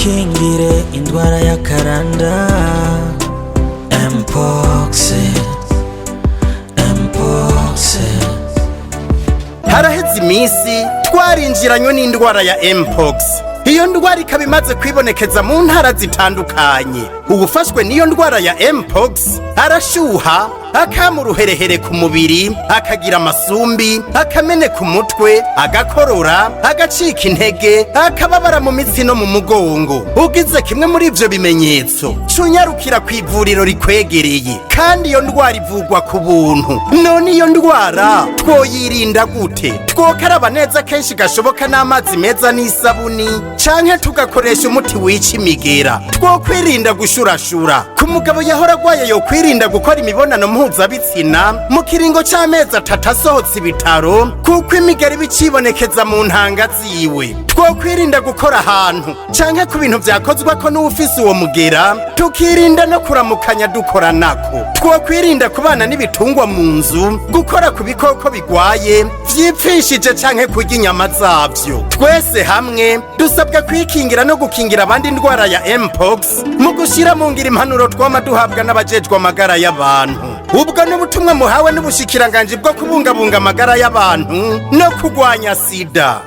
Twikingire indwara y'akaranda. Mpox, Mpox. Haraheze iminsi twarinjiranywe n'indwara ya Mpox. Iyo ndwara ikaba imaze kwibonekeza mu ntara zitandukanye. Uwufashwe n'iyo ndwara ya Mpox arashuha, akama uruherehere ku mubiri, akagira amasumbi, akameneka umutwe, agakorora, agacika intege, akababara mu mitsi no mu mugongo. Ugize kimwe muri ivyo bimenyetso, cunyarukira ku ivuriro rikwegereye. Kandi iyo ndwara ivugwa ku buntu. None iyo ndwara twoyirinda gute? Twokaraba neza kenshi gashoboka n'amazi meza n'isabuni, canke tugakoresha umuti wica imigera. Twokwirinda gushurashura. Ku mugabo yahora agwaye, yokwirinda gukora imibonano mpuzabitsina mu kiringo c'amezi 3 asohotse ibitaro, kuko imigera iba icibonekeza mu ntanga ziwe. Twokwirinda gukora ahantu canke ku bintu vyakozweko n'uwufise uwo mugera, tukirinda no kuramukanya dukoranako. Twokwirinda kubana n'ibitungwa mu nzu, gukora ku bikoko bigwaye vyipfishije canke kurya inyama zavyo. Twese hamwe dusabwa kwikingira no gukingira abandi indwara ya Mpox mu gushira mu ngiro impanuro twama duhabwa n'abajejwe amagara y'abantu. Ubwo n'ubutumwa muhawe n'ubushikiranganji bwo kubungabunga amagara y'abantu no kugwanya sida.